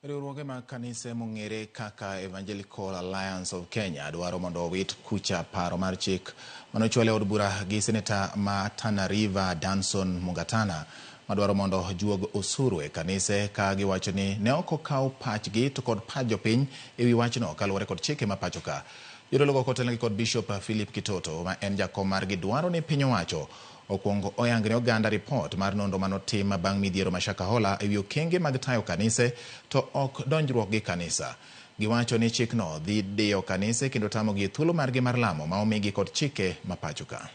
Riwruoge mag kanise mong'ere kaka Evangelical Alliance of Kenya dwaro mondo owit kucha paro mar chik manochwal e od bura gi seneta ma Tana River Danson Mungatana madwaro mondo juog osuru e kanise ka giwacho ni ne ok okaw pachgi to kod pach jopiny e wi wachno kaluwore kod chike ma pacho ka. Jodologo kotelnegi kod Bishop Philip Kitoto ma en jakom margi dwaro ni piny owacho okwong oyang ne oganda ripot mar nonro manotim bang' midhiero ma Shakahola e wi okenge mag tayo kanise to ok donjruok gi kanisa. Giwacho ni chikno dhi diyo kanise kendo tamogi e thuolo margi mar lamo ma omigi kod chike ma pacho ka.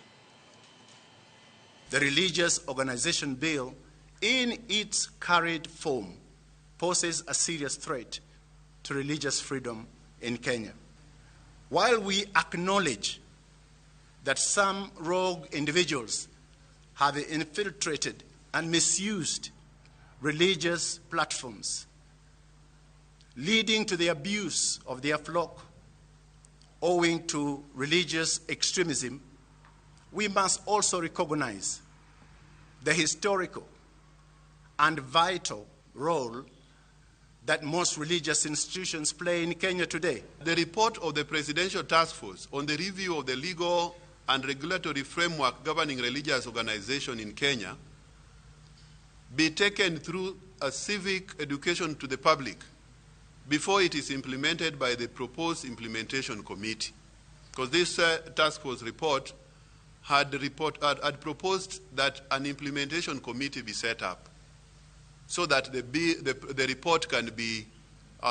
The Religious Organization Bill, in its current form, poses a serious threat to religious freedom in Kenya. While we acknowledge that some rogue individuals have infiltrated and misused religious platforms, leading to the abuse of their flock owing to religious extremism, we must also recognize the historical and vital role that most religious institutions play in Kenya today. The report of the Presidential Task Force on the review of the legal and regulatory framework governing religious organization in Kenya be taken through a civic education to the public before it is implemented by the proposed implementation committee. Because this task force report had proposed that an implementation committee be set up so that the report can be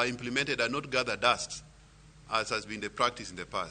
implemented and not gather dust, as has been the practice in the past.